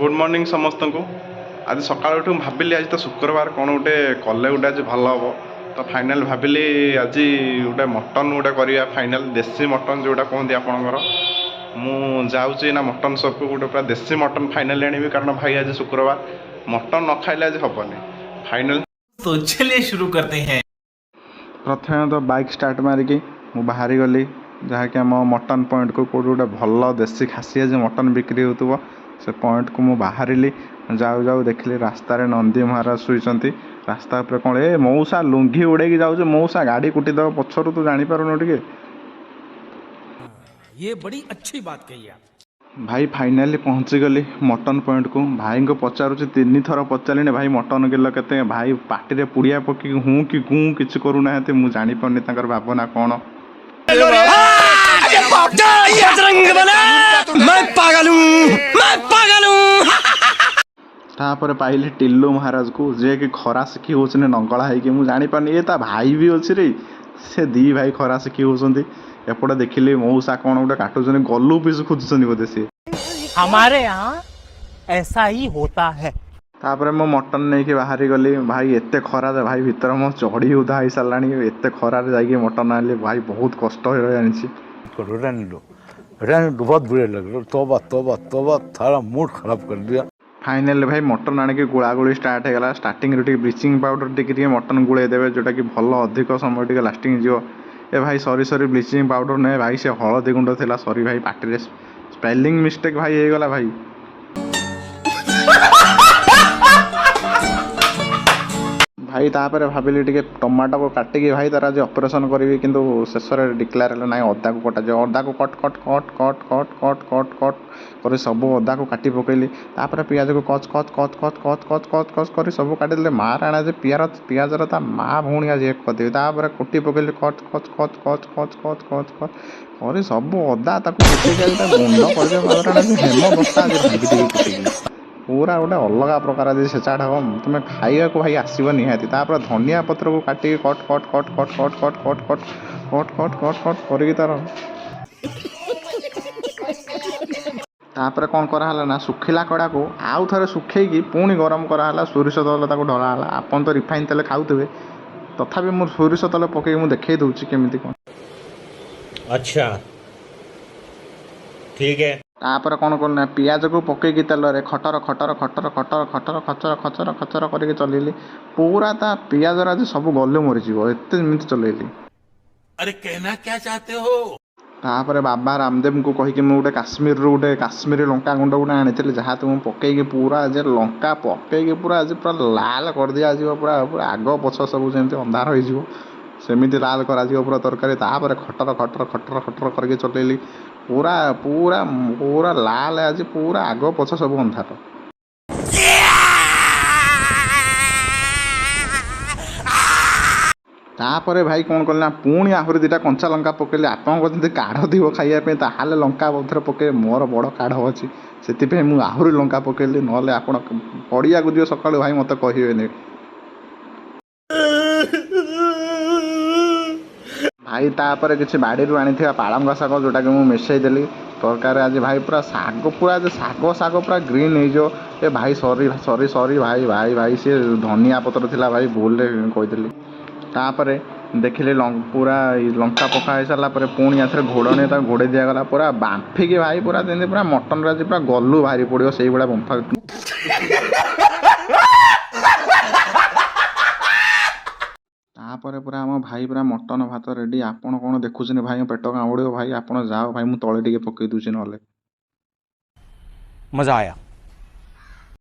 Good morning ସମସ୍ତଙ୍କୁ। ଆଜି ସକାଳୁ ଉଠି ମୁଁ ଭାବିଲି, ଆଜି ତ ଶୁକ୍ରବାର, କ'ଣ ଗୋଟେ କଲେ ଗୋଟେ ଆଜି ଭଲ ହେବ। ତ ଫାଇନାଲ୍ ଭାବିଲି, ଆଜି ଗୋଟେ ମଟନ୍ ଗୋଟେ କରିବା ଫାଇନାଲ୍, ଦେଶୀ ମଟନ୍ ଯେଉଁଟା କୁହନ୍ତି ଆପଣଙ୍କର। ମୁଁ ଯାଉଛି ନା ମଟନ୍ ସପ୍କୁ, ଗୋଟେ ପୁରା ଦେଶୀ ମଟନ୍ ଫାଇନାଲ୍ ଆଣିବି, କାରଣ ଭାଇ ଆଜି ଶୁକ୍ରବାର, ମଟନ୍ ନ ଖାଇଲେ ଆଜି ହେବନି ଫାଇନାଲ୍। तो चलिए शुरू करते हैं। ପ୍ରଥମେ ତ ବାଇକ୍ ଷ୍ଟାର୍ଟ ମାରିକି ମୁଁ ବାହାରି ଗଲି, ଯାହାକି ଆମ ମଟନ୍ ପଏଣ୍ଟକୁ, କେଉଁଠି ଗୋଟେ ଭଲ ଦେଶୀ ଖାସି ଆଜି ମଟନ୍ ବିକ୍ରି ହେଉଥିବ, ସେ ପଏଣ୍ଟକୁ ମୁଁ ବାହାରିଲି। ଯାଉ ଯାଉ ଦେଖିଲି ରାସ୍ତାରେ ନନ୍ଦୀ ମହାରାଜ ଶୋଇଛନ୍ତି ରାସ୍ତା ଉପରେ। କ'ଣ ଏ ମଉସା, ଲୁଙ୍ଗି ଉଡ଼େଇକି ଯାଉଛୁ ମଉସା, ଗାଡ଼ି କୁଟିଦେବ ପଛରୁ, ତୁ ଜାଣିପାରୁନୁ ଟିକେ? ये बड़ी अच्छी बात कही आप। ଭାଇ, ଫାଇନାଲି ପହଞ୍ଚିଗଲି ମଟନ୍ ପଏଣ୍ଟକୁ। ଭାଇଙ୍କୁ ପଚାରୁଛି, ତିନି ଥର ପଚାରିଲିଣି, ଭାଇ ମଟନ୍ କିଲୋ କେତେ? ଭାଇ ପାଟିରେ ପୁଡ଼ିଆ ପକେଇକି ହୁଁ କି ଗୁଁ କିଛି କରୁନାହାନ୍ତି। ମୁଁ ଜାଣିପାରୁନି ତାଙ୍କର ଭାବନା କ'ଣ। मैं पागल हूँ, मैं पागल हूँ। ତାପରେ ପାଇଲି ଟିଲୁ ମହାରାଜକୁ, ଯିଏକି ଖରା ସେକି ହେଉଛନ୍ତି ନଙ୍ଗଳା ହେଇକି। ମୁଁ ଜାଣିପାରୁନି, ଏ ତା ଭାଇ ବି ଅଛି ରେ, ସେ ଦୁଇ ଭାଇ ଖରା ସେକି ହେଉଛନ୍ତି। ଏପଟେ ଦେଖିଲି ମଉସା କ'ଣ ଗୋଟେ କାଟୁଛନ୍ତି, ଗଲୁ ପିସ୍ ଖୋଜୁଛନ୍ତି ବୋଧେ ସିଏ। हमारे यहाँ ऐसा ही होता है। ତାପରେ ମୁଁ ମଟନ୍ ନେଇକି ବାହାରି ଗଲି। ଭାଇ, ଏତେ ଖରାରେ ଭାଇ ଭିତରେ ମୋ ଚଢ଼ି ଉଦା ହେଇସାରିଲାଣି। ଏତେ ଖରାରେ ଯାଇକି ମଟନ୍ ଆଣିଲି ଭାଇ, ବହୁତ କଷ୍ଟ ଆଣିଛି। करो, रहने दो, रहने दो, बहुत बुरे लग रहे हो। तौबा तौबा तौबा, थारा मूड खराब कर दिया। ଫାଇନାଲି ଭାଇ ମଟନ୍ ଆଣିକି ଗୋଳା ଗୋଳି ଷ୍ଟାର୍ଟ ହେଇଗଲା। ଷ୍ଟାର୍ଟିଂରୁ ଟିକେ ବ୍ଲିଚିଂ ପାଉଡ଼ର ଟିକେ ଟିକେ ମଟନ୍ ଗୋଳେଇ ଦେବେ, ଯେଉଁଟାକି ଭଲ ଅଧିକ ସମୟ ଟିକେ ଲାଷ୍ଟିଂ ଯିବ। ଏ ଭାଇ, ସରି ସରି, ବ୍ଲିଚିଂ ପାଉଡ଼ର ନୁହେଁ ଭାଇ, ସେ ହଳଦୀ ଗୁଣ୍ଡ ଥିଲା। ସରି ଭାଇ, ପାଟିରେ ସ୍ପେଲିଂ ମିଷ୍ଟେକ୍ ଭାଇ ହେଇଗଲା ଭାଇ। ଭାଇ, ତାପରେ ଭାବିଲି ଟିକେ ଟମାଟୋକୁ କାଟିକି ଭାଇ ତାର ଆଜି ଅପରେସନ୍ କରିବି, କିନ୍ତୁ ଶେଷରେ ଡିକ୍ଲେୟାର ହେଲା, ନାହିଁ, ଅଦାକୁ କଟାଯିବ। ଅଦାକୁ cut cut cut cut cut cut cut cut କରି ସବୁ ଅଦାକୁ କାଟି ପକେଇଲି। ତାପରେ ପିଆଜକୁ କଚ୍ କଚ୍ କଚ୍ କଚ୍ କଚ୍ କଚ୍ କଚ୍ କଚ୍ କରି ସବୁ କାଟିଦେଲେ। ମା ରାଣା ଯେ ପିଆଜର ତା ମା ଭଉଣୀ ଆଜି ଏକ କରିଦେବି। ତାପରେ କୁଟି ପକେଇଲି, କଚ୍ କଚ୍ କଚ୍ କଚ୍ କଚ୍ କଚ୍ କଚ୍ କଚ୍ କରି ସବୁ ଅଦା ତାକୁ କୁଟିକି ଆଜି ତା ଗୁଣ୍ଡ କରିଦେବି। ମା ରାଣା ଯେ ହେମ ଦସ୍ତା ଆଜି ଭାଙ୍ଗିଦେବି କୁଟିକି। ପୁରା ଗୋଟେ ଅଲଗା ପ୍ରକାର ଆଜି ଛେଚାଟା ହେବ, ତୁମେ ଖାଇବାକୁ ଭାଇ ଆସିବ ନିହାତି। ତାପରେ ଧନିଆ ପତ୍ରକୁ କାଟିକି cut cut cut cut cut cut cut cut cut cut cut cut କରିକି ତାର ତାପରେ କ'ଣ କରାହେଲା ନା ଶୁଖିଲା କଡ଼ାକୁ ଆଉ ଥରେ ଶୁଖେଇକି ପୁଣି ଗରମ କରାହେଲା, ସୋରିଷ ତେଲ ତାକୁ ଢଳା ହେଲା। ଆପଣ ତ ରିଫାଇନ୍ ତେଲ ଖାଉଥିବେ, ତଥାପି ମୁଁ ସୋରିଷ ତେଲ ପକେଇକି ମୁଁ ଦେଖେଇ ଦେଉଛି କେମିତି କ'ଣ। अच्छा, ठीक है। ତାପରେ କ'ଣ କଲି ନା ପିଆଜକୁ ପକେଇକି ତେଲରେ ଖଟର ଖଟର ଖଟର ଖଟର ଖଟର ଖଚର ଖଚର ଖଚର କରିକି ଚଲେଇଲି ପୁରା। ତା ପିଆଜର ଆଜି ସବୁ ଗଲୁ ମରିଯିବ, ଏତେ ଏମିତି ଚଲେଇଲି। अरे, कहना क्या चाहते हो? ତାପରେ ବାବା ରାମଦେବଙ୍କୁ କହିକି ମୁଁ ଗୋଟେ କାଶ୍ମୀରରୁ ଗୋଟେ କାଶ୍ମୀରୀ ଲଙ୍କା ଗୁଣ୍ଡ ଗୋଟେ ଆଣିଥିଲି, ଯାହା ତ ମୁଁ ପକେଇକି ପୁରା ଆଜି ଲଙ୍କା ପକେଇକି ପୁରା ଆଜି ପୁରା ଲାଲ କରିଦିଆଯିବ। ପୁରା ପୁରା ଆଗ ପଛ ସବୁ ଯେମିତି ଅନ୍ଧାର ହେଇଯିବ, ସେମିତି ଲାଲ କରାଯିବ ପୁରା ତରକାରୀ। ତାପରେ ଖଟର ଖଟର ଖଟର ଖଟର କରିକି ଚଲେଇଲି ପୁରା ପୁରା ପୁରା ଲାଲ, ଆଜି ପୁରା ଆଗ ପଛ ସବୁ ଅନ୍ଧାର। ତାପରେ ଭାଇ କ'ଣ କଲି ନା ପୁଣି ଆହୁରି ଦୁଇଟା କଞ୍ଚା ଲଙ୍କା ପକେଇଲି। ଆପଣଙ୍କ ଯଦି କାଢ଼ ଥିବ ଖାଇବା ପାଇଁ, ତାହେଲେ ଲଙ୍କା ପଥରେ ପକେଇବେ। ମୋର ବଡ଼ କାଢ଼ ଅଛି, ସେଥିପାଇଁ ମୁଁ ଆହୁରି ଲଙ୍କା ପକେଇଲି। ନହେଲେ ଆପଣ ପଡ଼ିଆକୁ ଯିବେ ସକାଳୁ ଭାଇ, ମୋତେ କହିବେନି। ଭାଇ, ତାପରେ କିଛି ବାଡ଼ିରୁ ଆଣିଥିବା ପାଳଙ୍ଗ ଶାଗ, ଯେଉଁଟାକି ମୁଁ ମିଶାଇ ଦେଲି ତରକାରୀ। ଆଜି ଭାଇ ପୁରା ଶାଗ, ପୁରା ଆଜି ଶାଗ ଶାଗ ପୁରା ଗ୍ରୀନ୍ ହେଇଯିବ। ଏ ଭାଇ, ସରି ସରି ସରି ଭାଇ, ଭାଇ ଭାଇ, ସିଏ ଧନିଆ ପତ୍ର ଥିଲା ଭାଇ, ଭୁଲରେ କହିଦେଲି। ତାପରେ ଦେଖିଲି ପୁରା ଏଇ ଲଙ୍କା ପକା ହେଇସାରିଲା ପରେ ପୁଣି ଆଉଥରେ ଘୋଡ଼ଣୀ ତାକୁ ଘୋଡ଼େଇ ଦିଆଗଲା ପୁରା ବାମ୍ଫିକି। ଭାଇ, ପୁରା ଯେମିତି ପୁରା ମଟନରେ ଆଜି ପୁରା ଗଲୁ ବାହାରି ପଡ଼ିବ, ସେଇଭଳିଆ ବମ୍ଫା। ତାପରେ ପୁରା ଆମ ଭାଇ ପୁରା ମଟନ ଭାତ ରେଡ଼ି। ଆପଣ କ'ଣ ଦେଖୁଛନ୍ତି ଭାଇ? ପେଟ କାମୁଡ଼ିବ ଭାଇ। ଆପଣ ଯାଅ ଭାଇ, ମୁଁ ତଳେ ଟିକେ ପକେଇ ଦେଉଛି ନହେଲେ। मजा आया।